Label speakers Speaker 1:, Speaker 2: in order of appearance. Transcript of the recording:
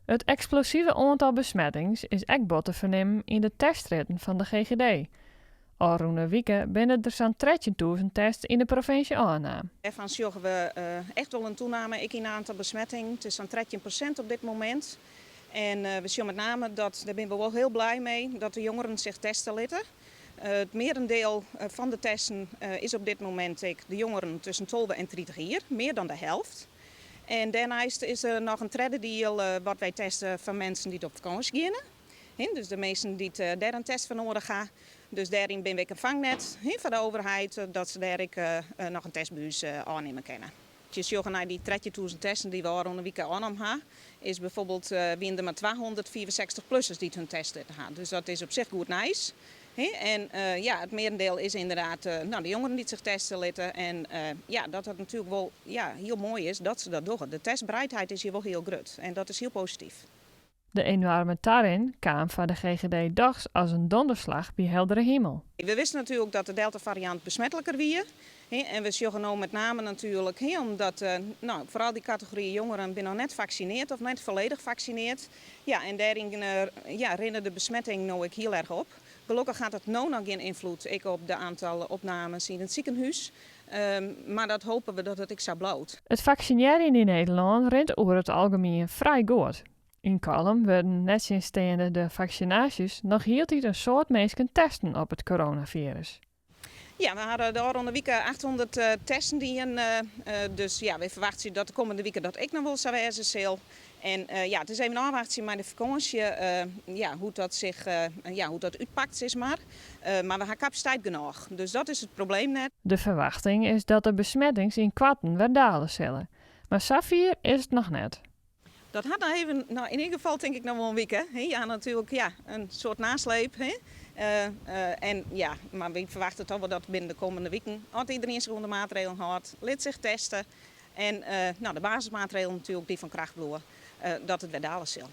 Speaker 1: It eksplosive oantal besmettings is ek bot te fernimmen yn de testritten fan de GGD. Ofrûne wike binne der sa'n 13.000 tests yn de provinsje ôfnaam.
Speaker 2: Dêrfan sjogge we echt wol in toename ek yn aantal besmettingen. It is sa'n 13% op dit momint. En we sjogge met name dat, dêr binne we wol hiel blij mei, dat de jongeren sich teste litte. It merendeel fan de testen is op dit momint ek de jongeren tusken 12 en 30 jier, mear dan de helft. En dêrneist is der noch in tredde diel wat wy teste fan minsken dy't op fakânsje geane. Dus de minsken dy't dêr in test foar noadich ha. Dus dêryn binne we ek in fangnet foar de overheid, dat se dêr ek noch in test by ús ôfnimme kinne. As je sjogge nei dy 13.000 testen dy't we ôfrûne wike ôfnommen ha, is bijvoorbeeld wiene der mar 265 plussers dy't hun test litten ha. Dus dat is op sich goed nijs. En ja, it merendeel is ynderdaad no, de jongeren dy't sich teste litte. En ja, dat dat natuerlik wol ja, hiel moai is dat se dat dogge. De testbereidheid is hjir wol hiel grut en dat is hiel posityf.
Speaker 1: De enoarme tarin kaam foar de GGD dochs as in donderslach by heldere himel.
Speaker 2: We wisten natuerlik dat de deltafariant besmetliker wie. En we sjogge no met name natuerlik, omdat no, foaral dy kategory jongeren binne noch net faksineard of net folledich faksineard. Ja, en dêryn ja, rinne de besmettingen no ek hiel erch op. Gelokkich hat it no noch gjin ynfloed ek op de aantal opnames yn it sikehûs. Mar dat hoopje we dat it ek sa bliuwt.
Speaker 1: It faksinearjen yn Nederlân rint oer it algemien frij goed. Yn Kollum wurde nettsjinsteande de faksinaasjes noch hieltyd in soad minsken testen op it coronafirus.
Speaker 2: Ja, we hawwe de ôfrûne wike 800 testen dien. Dus ja, wy ferwachtsje dat de kommende wike dat ek noch wol sa wêze sil. En ja, it is even ôfwachtsjen mei de fakânsje, ja, hoe't dat sich, ja, hoe't dat útpakt, sis mar. Mar we ha kapasiteit genôch, dus dat is it probleem net.
Speaker 1: De ferwachting is dat de besmettings ynkoarten wer dale sille, mar safier is it noch net.
Speaker 2: Dat hat noch even, no yn ieder gefal tink ik noch wol in wike. Ja, natuerlik ja, in soart nasleep. En ja, mar wy ferwachtsje toch wol dat binnen de kommende wiken, as iderien sich oan de maatregelen hâldt, lit sich teste en no, de basismaatregelen natuerlik dy't fan kracht bliuwe, dat it wer dale sil.